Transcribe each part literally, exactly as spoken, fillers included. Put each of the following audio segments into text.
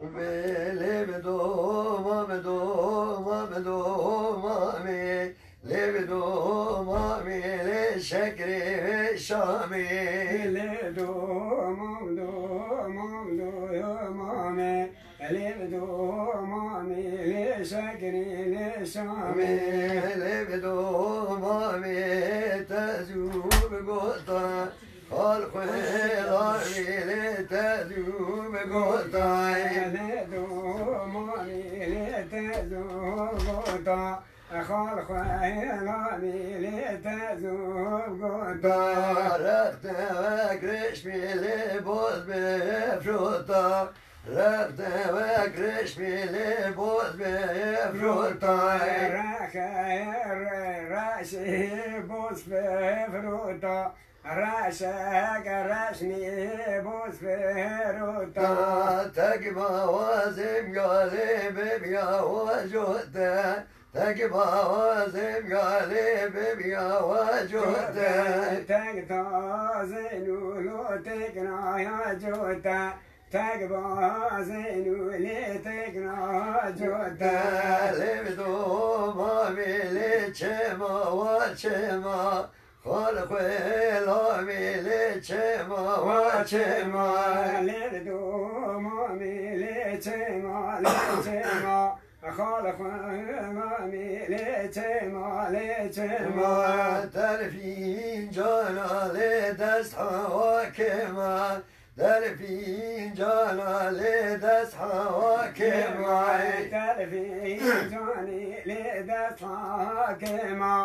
Lê bi doma, bi doma, bi doma me. Lê bi doma me, lê şekrê wê şamê. Lê doma, doma, doma me. Lê doma me, lê şekrê, lê şamê. Lê doma me, te zû bi gota. Xal xwe la me, lê te zû bi gota. Lê doma me, lê te zû bi gota. Xal xwe la me, lê te zû bi gota. Rexte wek reşmê lê boz bê frota. Rexte wek reşmê lê boz bê frota. Rexe re-, reşê boz bê frota. Reşek reşmê boz bê frota. Tek bawazim galê bim ya wajute. Tek bawazim galê bim ya wajute. Tek tazin û lo tek naya cute. Tek bazin û lê tek naya cute. Lê doma me, lê çema wa çema. Xal xwe la me, lê çema wa çema. Lê doma me, lê çema, lê çema. Xal xwe la me, lê çema, lê çema. Terfîn cana lê dest hewa kema. Derfîncana lê dest hewa kêmay. Derfîncanî lê dest hewa kêma.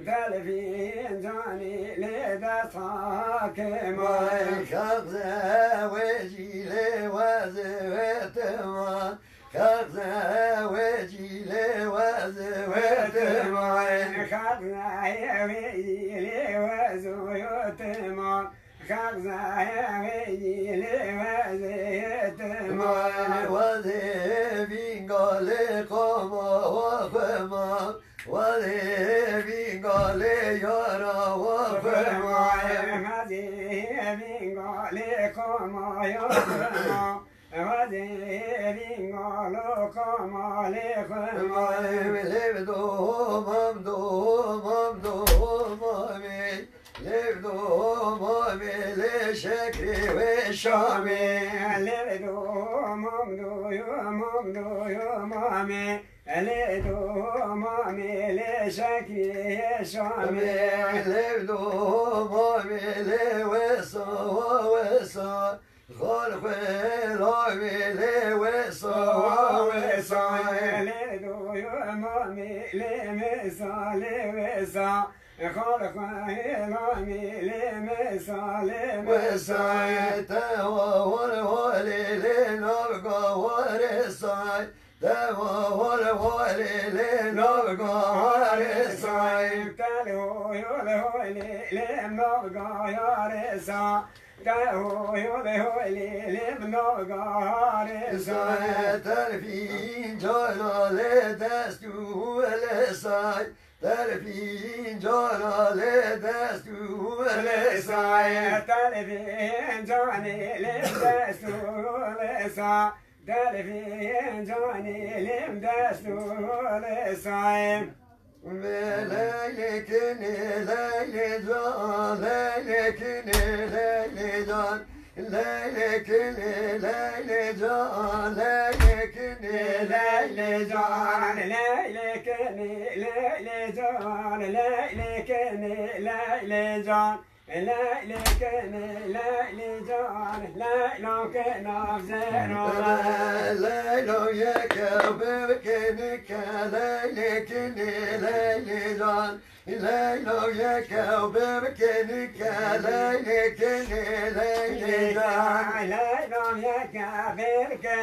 Derfîncanî lê dest hewa kêma. Xelq zewecî lê wezê wê timan. Xelq zewecî lê wezê wê timan. Xelq zewecî lê wezê wê timan. Xelq zewecî lê wezê wê timan. Wezê vînga lê qama wa xwe ma. Wezê vînga lê yara wa xwe ma. Wezê vînga lê qama ya xwe ma. Wezê vînga lê qama lê xwe ma. Lê domam domam domam ê. Lê domam ê, lê şekrê wê şamê. Lê domam doyamam doyamam ê. Lê domam ê, lê şekrê şamê. Lê domam ê, lê wesa wa wesa. Xal xwe la wê lê wesa wa wesa. Lê doyamam ê, lê wesa lê wesa. Xal xwe la me lê me salê me. Wesay te wa hol holê lê navga warê say. Te wa hol holê lê navga warê say. Te li hoy hol holê lê navga yarê sa. Te hoy hol holê lê navga yarê say. Terfîn cana lê dest û lê say. Derfîncana lê dest û lê say. Derfîncanê lê dest û lê say. Derfîncanê lê dest û lê say. Vê leylê kinê leylê can, leylê kinê leylê can. Leylê kinê leylê can, leylê kinê leylê can. Leylê kinê leylê can, leylê kinê leylê can. Leylê kinê leylê can, leylo kena zero. Leylo yeke bibkinike, leylê kinê leylê can. Leylo yeke bibkinike, leylê kinê leylê can. Leylo yeke bibkinike,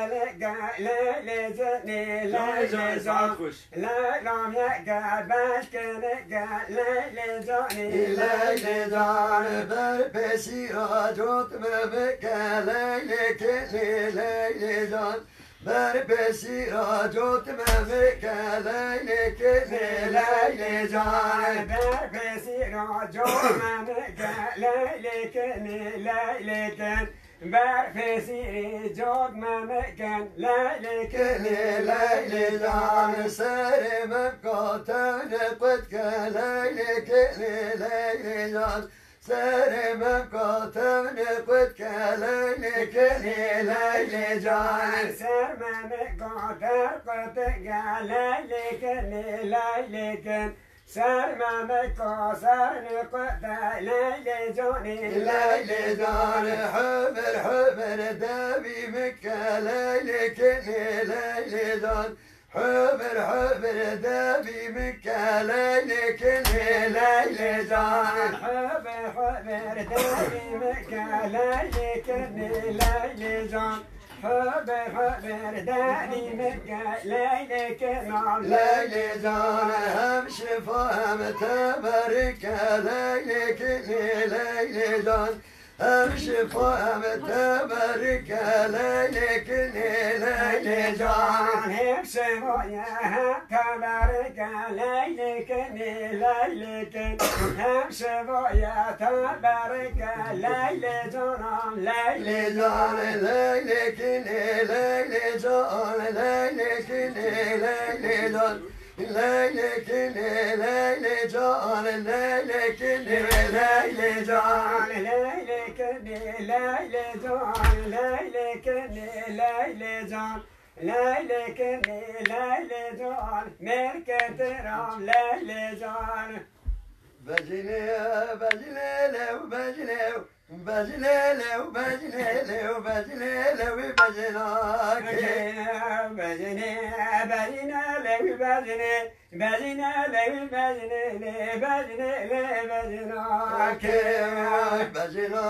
leylê cinê leylê can. Leylo yeke bibkinike, leylê canê leylê can. Ber pêsîra cot me bike, leylê kinê leylê can. Ber pêsîra cot me bike, leylê kinê leylê can. Ber pêsîra cot me bike, leylê kinê leylê kin. Berfê sîrî cot me mekin, leylê kinê leylê can. Serê me biko tevne qutke, leylê kinê leylê can. Serê me biko tevne qutke, leylê kinê leylê can. Ser me biko ter qutke, leylê kinê leylê kin. Ser me biko ser niqute, leylê canê. Leylê can, hubir hubir devî min ke, leylê kinê leylê can. Hubir hubir devî min ke, leylê kinê leylê can. Hubir hubir devî min ke, leylê kinê leylê can. Hubir hubir devî min ke, leylê kinê. Leylê can, hem şifa hem teberike, leylê kinê leylê can. Hem şifa hem teberike, leylê kinê leylê can. Hem şifa hem teberike, leylê kinê leylê kin. Hem şifa hem teberike, leylê can, leylê can. Leylê can, leylê kinê leylê can, leylê kinê leylê can. Leylê kinê leylê can, leylê kinê leylê can. Leylê kinê leylê can, leylê kinê leylê can. Leylê kinê leylê can, mêrkê te ram leylê can. Bejinê, bejinê lew, bejinê. Bejinê lew, bejinê lew, bejinê lew, bejina kê. Bejinê, bejinê lew, bejinê. Bejinê lew, bejinê lê, bejinê lê, bejina kê. Bejina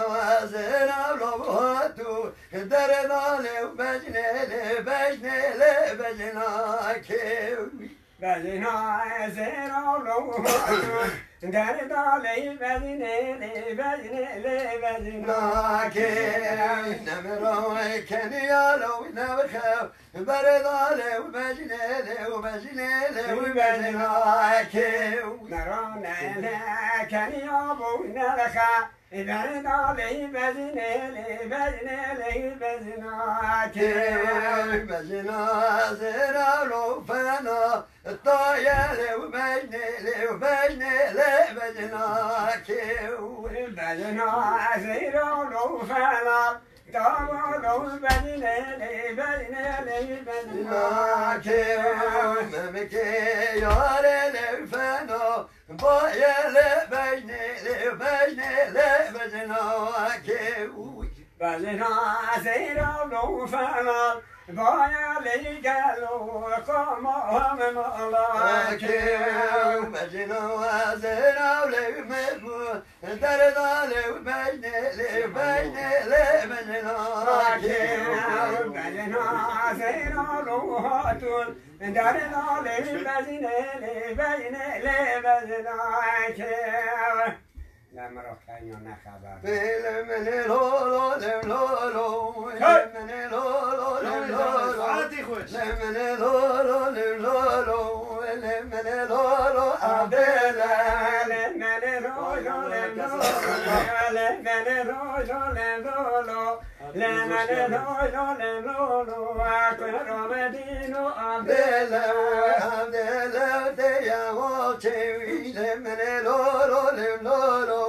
zêra lo hatu, derê da lew, bejinê lê, bejinê lê, bejina kê. Bejina zêra lo hatu, derê da lê, bejinê lê, bejinê lê, bejina kê. Nemiro keniya lo nebixew, berê da lew, bejinê lew, bejinê lew, bejina kê. Nerane ne keniya bo nexe. Bejinê lê, bejinê lê, bejinê lê, bejina kê. Bejina zêra lo fena, taye lê, bejinê lê, bejinê lê, bejina kê. Bejina zêra lo fena, taye lo, bejinê lê, bejinê lê, bejina kê. Memikê yare lê fena, Bayê lê bejnê lê bejnê lê bejna kê. Bejna zêra lo fena. Bayê lê gelo kama hem mala kê. Bejna zêra lê me bu. Derda lê bejnê lê bejnê lê bejna kê. Bejna zêra lo hatun. Dare la lê bejinê, lê bejinê, lê bejinê kê. Lê min ro kenya ne xeber. Lê min lê lo lo, lê lo lo, lê min lê lo lo, lê lo lo. Saetî xweş. Lê min lê lo lo, lê lo lo, lê min lê lo lo, abdê lê. Lê min lê lo lo, lê lo lo, lê min lê lo lo, lê lo lo. Lê me lê lo lo lê lo lo, a kuro me dîno a bêle, a bêle te ya waçê wî. Lê me lê lo lo lê lo lo,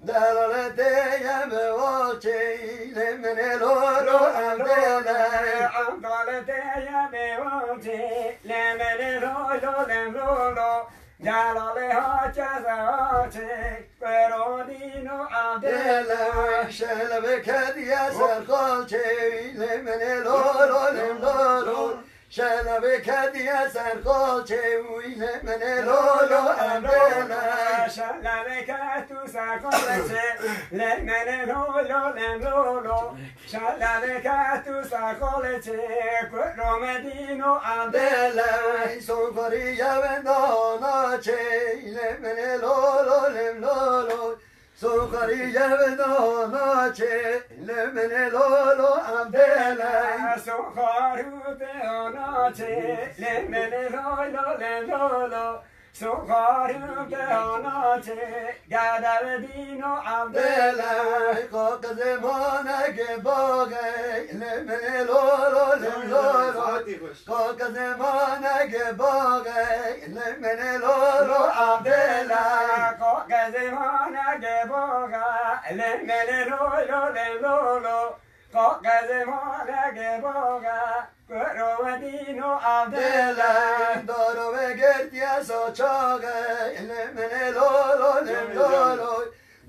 delale te ya me waçê. Lê me lê lo lo a bêle, a dale te ya me waçê. Lê me lê lo lo lê lo lo. Delalê ha çezaçê, peronîno adele. Şelebê kediye ser xalçê, lê menê lo lo lê lo lo. Şelebê kediye ser xalçê, lê menê lo lo adele. Şelebê ketu ser xalçê, lê menê lo lo lê lo lo. Şalabê ketu ser xalê çê, kuro me dîno andele. Sonkoriye ve dana çê, lê menê lo lo lê lo lo. Sonkoriye ve dana çê, lê menê lo lo andele. Sonkaru te ana çê, lê menê lo lo lê lo lo. Soxarim ke anaçe, gede ve dîno avdele. Dilê xo qizê maneke baxê, li min ê lolo, li lolo. Xo qizê maneke baxê, li min ê lolo avdele. Xo qizê maneke baxê, li min ê lolo, li lolo. Xo qizê maneke baxê, Kuro ve dîno avdele. Dilê daro ve girtiye saçaxe, li min ê lolo, lim lolo.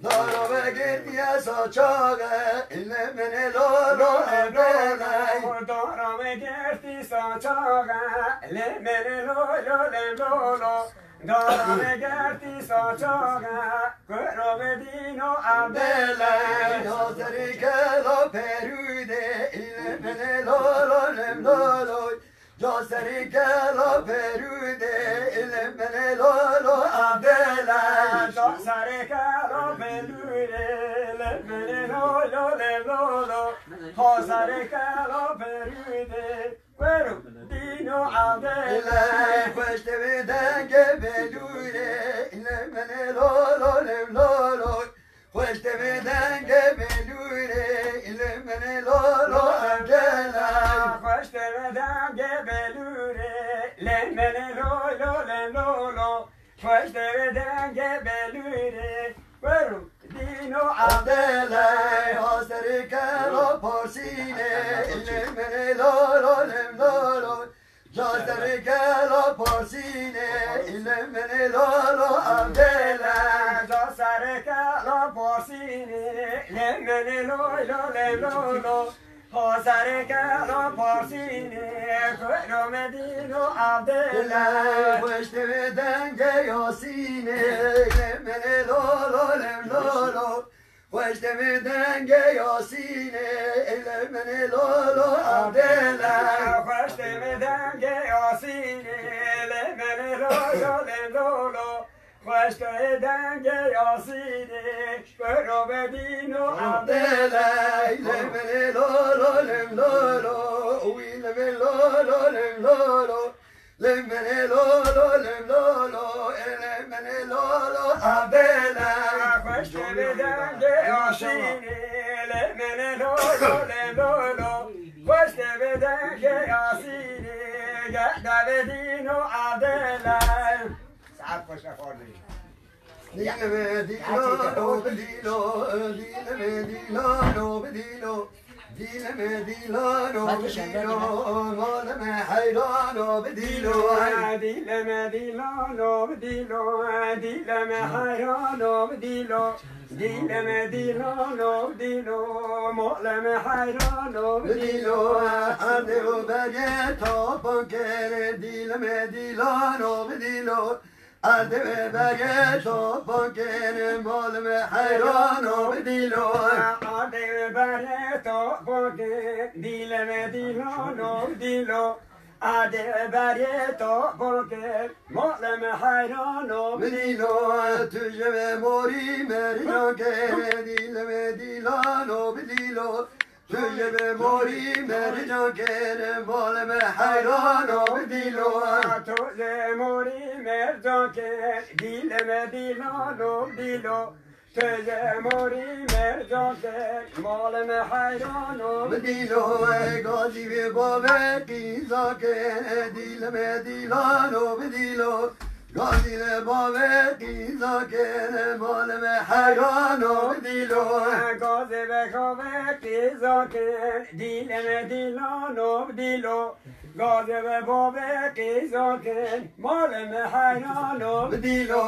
Daro ve girtiye saçaxe, li min ê lolo, lim lolo. Daro ve girtiye saçaxe, li min ê lolo, lim lolo. Dara me gertî saçaxe, kuro me dîno avdele. Dilê ya serî kela perûdê, îlim lê lolo lem loloy. Ya serî kela perûdê, îlim lê lolo avdele. Ya serî kela perûdê, îlim lê lolo lem lolo. Ya serî kela perûdê. Wero, dîno avdele. Xweş te vê dengê belûrê, île min ê lolo lem lolo. Xweş te vê dengê belûrê, île min ê lolo avdele. Xweş te vê dengê belûrê, île min ê lolo lem lolo. Xweş te vê dengê belûrê, wero dîno avdele. Xo serê kela parsînê, île min ê lolo lem lolo. Xo serê kela parsînê, île min ê lolo avdele. Xo serê kela parsînê, île min ê lolo lem lolo. Xo serê kela parsînê, kuro me dîno avdele. Dilê xweş te vê dengê yasînê, île min ê lolo lem lolo. Xweş te vê dengê yasînê, île min ê lolo avdele. Xweş te vê dengê yasînê, île min ê lolo lem lolo. Xweş te dengê yasînê, kuro me dîno avdele. Île min ê lolo lem lolo, wî le min lolo lem lolo. Lem min ê lolo lem lolo, île min ê lolo avdele. Xweş te vê dengê yasînê, île min ê lolo lem lolo. Xweş te vê dengê yasînê, gede ve dîno avdele. Saet xweş e xwardin. Dîlê me dîlano bi dîlo, dîlê me dîlano bi dîlo. Dîlê me dîlano bi dîlo, malê me heyrano bi dîlo. Dîlê me dîlano bi dîlo, dîlê me heyrano bi dîlo. Dîlê me dîlano bi dîlo, malê me heyrano bi dîlo. Erdê û berê tapan kere, dîlê me dîlano bi dîlo. Erdê û berê tapan kere, malê me heyrano bi dîlo. Erdê û berê tapan kere, dîlê me dîlano bi dîlo. Erdê û berê tapan kere, malê me heyrano bi dîlo. Tu ji vê morî mercan kere, dîlê me dîlano bi dîlo. Tu ji vê morî mercan kere, malê me heyrano bi dîlo. Tu ji vê morî mercan kere, dîlê me dîlano bi dîlo. Tu ji vê morî mercan kere, malê me heyrano bi dîlo. Gazî vê bavê qîza kere, dîlê me dîlano bi dîlo. Gazî vê bavê qîza kere, malê me heyrano bi dîlo. Gazî vê bavê qîza kere, dîlê me dîlano bi dîlo. Gazî vê bavê qîza kere, malê me heyrano bi dîlo.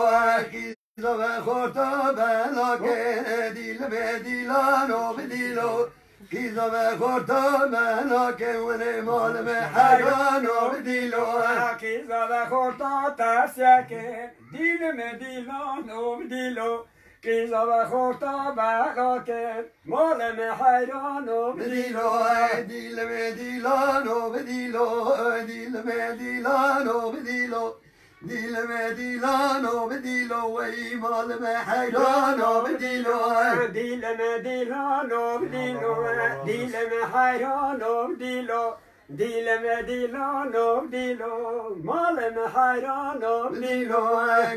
Qîza vê xorta bela kere, dîlê me dîlano bi dîlo. Qîza vê xorta bela kere, malê me heyrano bi dîlo. Qîza vê xorta tersiya kere, dîlê me dîlano bi dîlo. Qîza vê xorta bela kere, malê me heyrano bi dîlo. Dîlê me dîlano bi dîlo, dîlê me dîlano bi dîlo. Dîlê me dîlano bi dîlo, wey malê me heyrano bi dîlo. Dîlê me dîlano bi dîlo, dîlê me heyrano bi dîlo. Dîlê me dîlano dîlo, malê me heyrano dîlo.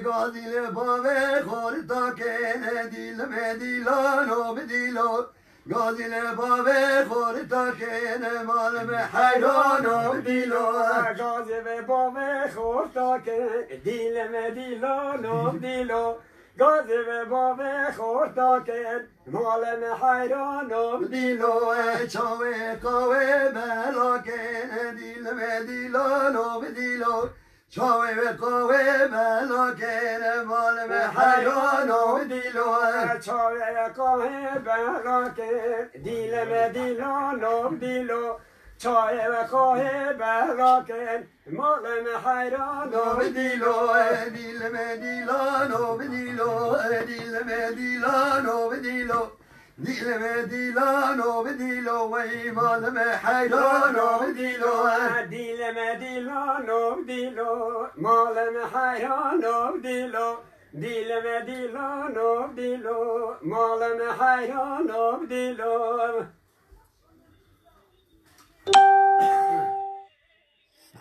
Gazî li bavê xwe dake, dîlê me dîlano dîlo. Gazî li bavê xwe dake, malê me heyrano dîlo. Gazî vê bavê xwe dake, dîlê me dîlano dîlo. Gazî vê bavê xwe dake, malê me heyrano dîlo. Çavê qawê belake, dîlê me dîlano dîlo. Çavê wê qawê belake, malê me heyrano dîlo. Çavê qawê belake, dîlê me dîlano dîlo. Çavê wê qawê belake, malê me heyrano dîlo. Dîlê me dîlano dîlo, dîlê me dîlano dîlo. Dîlê me dîlano dîlo, wey malê me heyrano dîlo. Dîlê me dîlano dîlo, malê me heyrano dîlo. Dîlê me dîlano dîlo, malê me heyrano dîlo.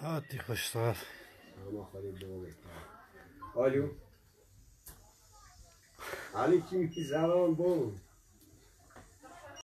Saetî xweş, sağ ol. Ama xwedê dewam et. Alo. Alî, kim ki zaran bû?